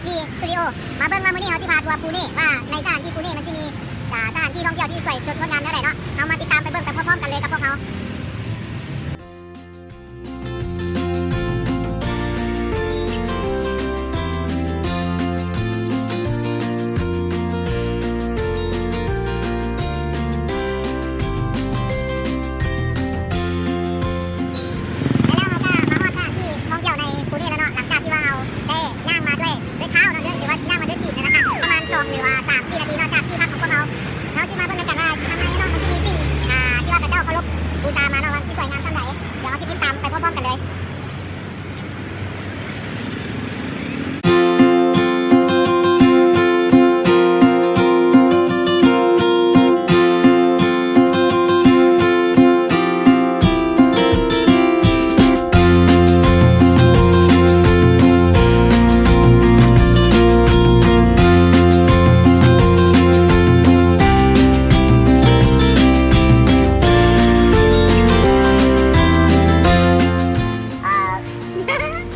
T Studio ມາເບິ່ງວ່າມື້ນີ້ເຮົາຊິພາທົວພູເນ ວ່າໃນສະຖານທີ່ພູເນມັນຊິມີ ອ່າ ສະຖານທີ່ທ່ອງທ່ຽວທີ່ສວຍສົດງົດງາມແນວໃດເນາະ. ເຮົາມາຕິດຕາມໄປເບິ່ງໄປພ້ອມໆກັນເລີຍກັບພວກເຮົາ. ແລ້ວເຮົາກໍມາຮອດສະຖານທີ່ທ່ອງທ່ຽວໃນພູເນແລ້ວເນາະ. ຫຼັງຈາກທີ່ວ່າເຮົາໄດ້ຍ່າງມາດ້ວຍ ດ້ວຍເທົ້າເນາະ ຫຼືວ່າຍ່າງມາດ້ວຍຕີນຫັ້ນນະ ປະມານສອງ ຫຼືວ່າສາມ ສີ່ນາທີເນາະ ຈາກທີ່ພັກຂອງພວກເຮົາ. ເຮົາຊິມາເບິ່ງນຳກັນວ່າ ທາງໃນເນາະ ມັນຊິມີສິ່ງ ອ່າ ທີ່ວ່າເຂົາເຈົ້າເຄົາລົບບູຊາມາເນາະ ວ່າມັນຊິສວຍງາມສ່ຳໃດ. ດຽວເຮົາຊິຕິດຕາມໄປພ້ອມໆກັນເລີຍ. Uh,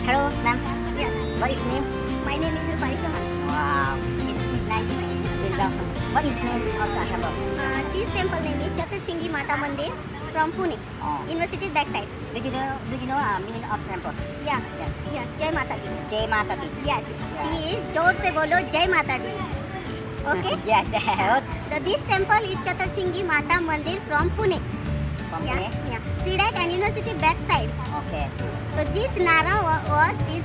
hello, ma'am. Yes. What is name? My name is Rupali Chauhan. Wow, it's nice to meet you. What is name of the temple? Uh, this temple name is Chaturshringi Mata Mandir from Pune. Oh. University's backside. Do you know, do you know, uh, mean of temple? Yeah. Yes. Yeah. Jai Mata Di. Jai Mata Di. Yes. Yeah. She is जोर से बोलो जय माता दी. Okay? Yes. So this temple is Chaturshringi Mata Mandir from Pune. From Pune? Yeah. Yeah. See that and university backside. Okay. So this नारा वा-, was is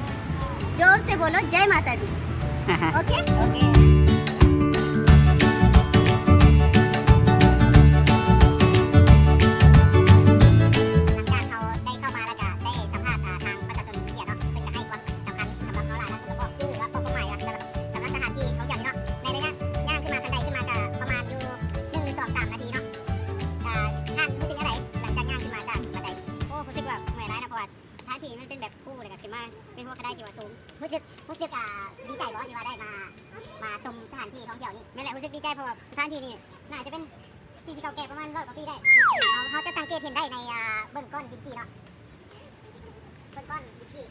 जोर से बोलो जय माता दी. Okay? Okay. ຫຼັງຈາກເຮົາໄດ້ເຂົ້າມາແລ້ວກະໄດ້ສຳພາດ ອ່າ ທາງປະຊາຊົນເຂດເນາະ ເພິ່ນກະໃຫ້ຄວາມສຳຄັນສຳລັບເຮົາຫຼາຍ ເພິ່ນກະບອກຊື່ວ່າຄວາມໝາຍວ່າສຳລັບ ສຳລັບສະຖານທີ່ທ່ອງທ່ຽວນີ້ເນາະ. ໃນໄລຍະຍ່າງຂຶ້ນມາຄັນໄດຂຶ້ນມາກະປະມານຢູ່ໜຶ່ງຫຼືສອງສາມນາທີເນາະ. ອ່າ ທ່ານຮູ້ສຶກແນວໃດຫຼັງຈາກຍ່າງຂຶ້ນມາຈາກຄັນໄດ? ໂອ້ ຮູ້ສຶກວ່າເມື່ອຍຫຼາຍນະ ເພາະວ່າ ສະຖານທີ່ມັນເປັນແບບພູ ແລ້ວກະຂຶ້ນມາເປັນຫົວກະໄດທີ່ວ່າສູງ. ຮູ້ສຶກ ຮູ້ສຶກ ອ່າ ດີໃຈບໍ່ທີ່ວ່າໄດ້ມາ ມາຊົມສະຖານທີ່ທ່ອງທ່ຽວນີ້? ແມ່ນແຫຼະ ຮູ້ສຶກດີໃຈ ເພາະວ່າສະຖານທີ່ນີ້ໜ້າຈະເປັນສິ່ງທີ່ເກົ່າແກ່ປະມານຮ້ອຍກວ່າປີໄດ້. ເຮົາ ເຮົາຈະສັງເກດເຫັນໄດ້ໃນ ອ່າ ເບື້ອງກ້ອນດິນຈີ່ເນາະ ເບື້ອງກ້ອນດິນຈີ່.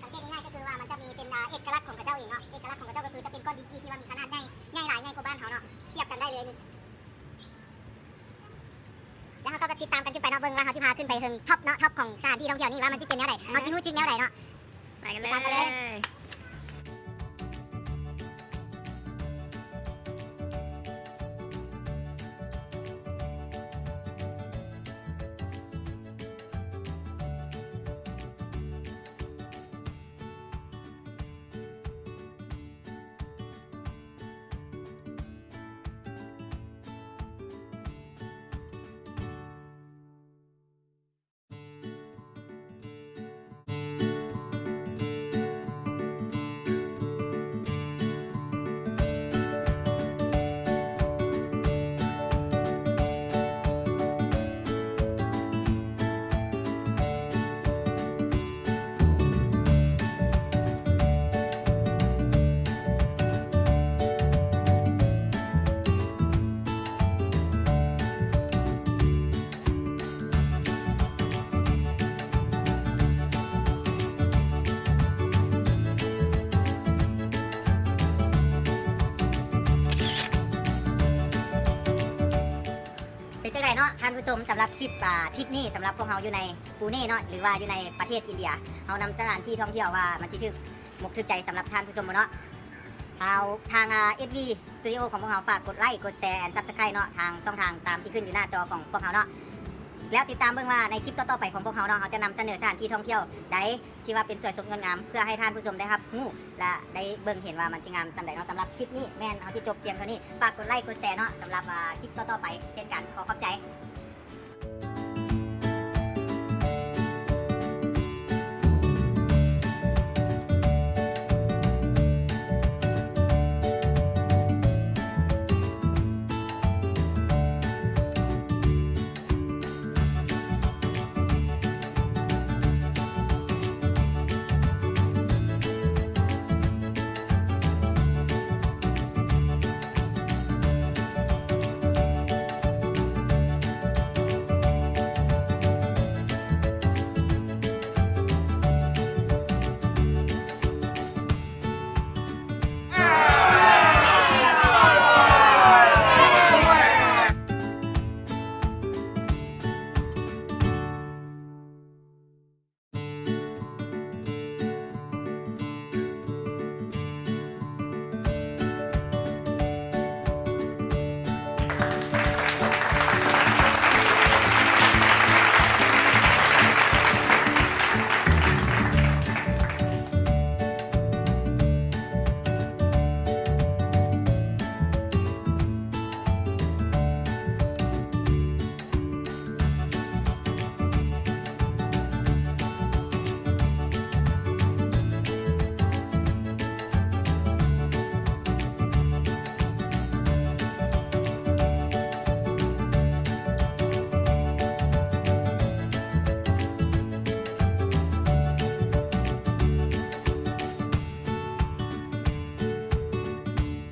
ສັງເກດງ່າຍໆກໍຄືວ່າມັນຈະມີເປັນ ອ່າ ເອກະລັກຂອງເຂົາເຈົ້າເອງເນາະ. ເອກະລັກຂອງເຂົາເຈົ້າກໍຄືຈະເປັນກ້ອນດິນຈີ່ທີ່ວ່າມີຂະໜາດໃຫຍ່ ໃຫຍ່ຫຼາຍ ໃຫຍ່ກວ່າບ້ານເຮົາເນາະ ທຽບກັນໄດ້ເລີຍນີ້. ແລ້ວເຮົາກໍຕິດຕາມກັນຂຶ້ນໄປເນາະ ເບິ່ງວ່າເຮົາຊິພາຂຶ້ນໄປເຖິງທັອບເນາະ ທັອບຂອງສະຖານທີ່ທ່ອງທ່ຽວນີ້ວ່າມັນຊິເປັນແນວໃດ ເຮົາຊິຮູ້ສຶກແນວໃດເນາະ. ໄປກັນເລີຍ. ເປັນຈັ່ງໃດເນາະທ່ານຜູ້ຊົມ ສຳລັບຄລິບ ອ່າ ທຣິບນີ້ ສຳລັບພວກເຮົາຢູ່ໃນປູເນເນາະ ຫຼືວ່າຢູ່ໃນປະເທດອິນເດຍ ເຮົານຳສະຖານທີ່ທ່ອງທ່ຽວວ່າມັນຊິຖືກ ມົກຖືກໃຈສຳລັບທ່ານຜູ້ຊົມບໍ່ເນາະ? ເຮົາທາງ ອ່າ ເອສວີ Studio ຂອງພວກເຮົາ ຝາກກົດໄລ ກົດແຊ ແອນ Subscribe ເນາະ ທາງຊ່ອງທາງຕາມທີ່ຂຶ້ນຢູ່ໜ້າຈໍຂອງພວກເຮົາເນາະ. ແລ້ວຕິດຕາມເບິ່ງວ່າໃນຄລິບຕໍ່ໆໄປຂອງພວກເຮົາເນາະ ເຮົາຈະນຳສະເໜີສະຖານທີ່ທ່ອງທ່ຽວໃດທີ່ວ່າເປັນສວຍສົດງົດງາມ ເພື່ອໃຫ້ທ່ານຜູ້ຊົມໄດ້ຮັບຮູ້ ແລະ ໄດ້ເບິ່ງເຫັນວ່າມັນຊິງາມສ່ຳໃດເນາະ. ສຳລັບຄລິບນີ້ແມ່ນເຮົາຊິຈົບພຽງເທົ່ານີ້. ຝາກກົດໄລ ກົດແຊເນາະ ສຳລັບ ອ່າ ຄລິບຕໍ່ໆໄປເຊັ່ນກັນ. ຂໍຂອບໃຈ.